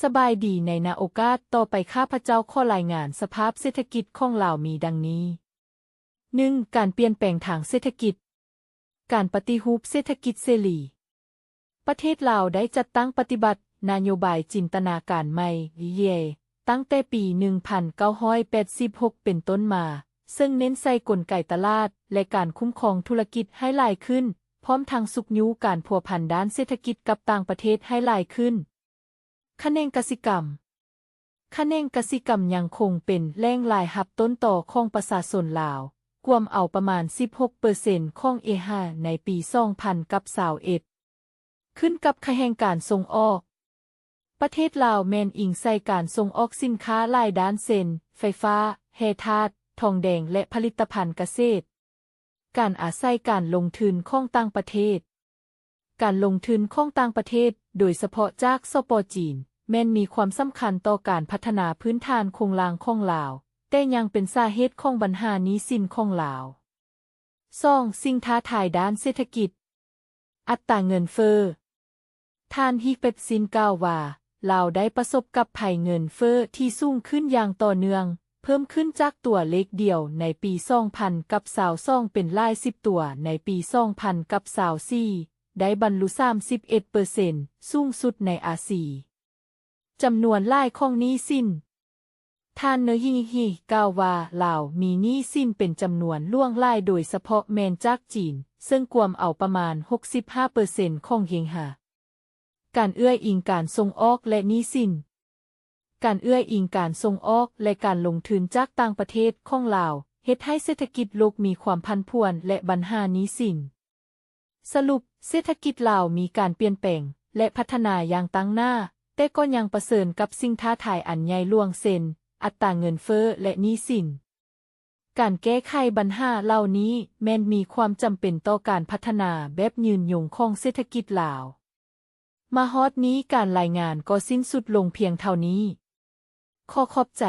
ສະບາຍດີ, ໃນໜ້າໂອກາດຕໍ່ໄປ ຂ້າພະເຈົ້າຂໍລາຍງານສະພາບເສດຖະກິດຂອງລາວມີດັ່ງນີ້. ໜຶ່ງ, ການປ່ຽນແປງທາງເສດຖະກິດ. ການປະຕິຮູບເສດຖະກິດເສລີ. ປະເທດລາວໄດ້ຈັດຕັ້ງປະຕິບັດນະໂຍບາຍຈິນຕະນາການໃໝ່ ເຢ ຕັ້ງແຕ່ປີໜຶ່ງພັນເກົ້າຮ້ອຍແປດສິບຫົກເປັນຕົ້ນມາ, ເຊິ່ງເນັ້ນໃສ່ກົນໄກຕະຫຼາດ ແລະ ການຄຸ້ມຄອງທຸລະກິດໃຫ້ຫຼາຍຂຶ້ນ, ພ້ອມທັງຊຸກຍູ້ການພົວພັນດ້ານເສດຖະກິດກັບຕ່າງປະເທດໃຫ້ຫຼາຍຂຶ້ນ. ຂະແໜງກະສິກຳ. ຂະແໜງກະສິກຳຍັງຄົງເປັນແຫຼ່ງລາຍຮັບຕົ້ນຕໍຂອງປະຊາຊົນລາວ, ກວມເອົາປະມານສິບຫົກເປີເຊັນຂອງ ເອຮາ ໃນປີສອງພັນກັບຊາວເອັດ. ຂຶ້ນກັບຂະແໜງການສົ່ງອອກ. ປະເທດລາວແມ່ນອີງໃສ່ການສົ່ງອອກສິນຄ້າຫຼາຍດ້ານເຊັ່ນ ໄຟຟ້າ, ແຮ່ທາດ, ທອງແດງ ແລະ ຜະລິດຕະພັນກະເສດ. ການອາໄສການລົງທຶນຂອງຕ່າງປະເທດ. ການລົງທຶນຂອງຕ່າງປະເທດ, ໂດຍສະເພາະຈາກ ສປ ຈີນ, ແມ່ນມີຄວາມສຳຄັນຕໍ່ການພັດທະນາພື້ນຖານໂຄງລ່າງຂອງລາວ, ແຕ່ຍັງເປັນສາເຫດຂອງບັນຫາໜີ້ສິນຂອງລາວ. ສອງ, ສິ່ງທ້າທາຍດ້ານເສດຖະກິດ. ອັດຕາເງິນເຟີ້. ທ່ານ ຮີເປັບຊິນ ກ່າວວ່າ ລາວໄດ້ປະສົບກັບໄພເງິນເຟີ້ທີ່ສູງຂຶ້ນຢ່າງຕໍ່ເນື່ອງ, ເພີ່ມຂຶ້ນຈາກຕົວເລກດຽວໃນປີສອງພັນກັບຊາວສອງ ເປັນຫຼາຍສິບຕົວໃນປີສອງພັນກັບຊາວສີ່, ໄດ້ບັນລຸສາມສິບເອັດເປີເຊັນ, ສູງສຸດໃນອາຊີ. ຈຳນວນຫຼາຍຂອງໜີ້ສິນ. ທ່ານ ເນີ ຮີ ຮີ ກ່າວວ່າ ລາວມີໜີ້ສິນເປັນຈຳນວນຫຼວງຫຼາຍ, ໂດຍສະເພາະແມ່ນຈາກຈີນ, ເຊິ່ງກວມເອົາປະມານຫົກສິບຫ້າເປີເຊັນຂອງເຮງຮາ. ການເອື້ອຍອີງການສົ່ງອອກ ແລະ ໜີ້ສິນ. ການເອື້ອຍອີງການສົ່ງອອກ ແລະ ການລົງທຶນຈາກຕ່າງປະເທດຂອງລາວ ເຮັດໃຫ້ເສດຖະກິດໂລກມີຄວາມຜັນຜວນ ແລະ ບັນຫາໜີ້ສິນ. ສະຫຼຸບ, ເສດຖະກິດລາວມີການປ່ຽນແປງ ແລະ ພັດທະນາຢ່າງຕັ້ງໜ້າ, ແຕ່ກໍຍັງປະເຊີນກັບສິ່ງທ້າທາຍອັນໃຫຍ່ຫຼວງ ເຊັ່ນ ອັດຕາເງິນເຟີ້ ແລະ ໜີ້ສິນ. ການແກ້ໄຂບັນຫາເຫຼົ່ານີ້ແມ່ນມີຄວາມຈຳເປັນຕໍ່ການພັດທະນາແບບຍືນຍົງຂອງເສດຖະກິດລາວ. ມາຮອດນີ້ການລາຍງານກໍສິ້ນສຸດລົງພຽງເທົ່ານີ້. ຂໍຂອບໃຈ.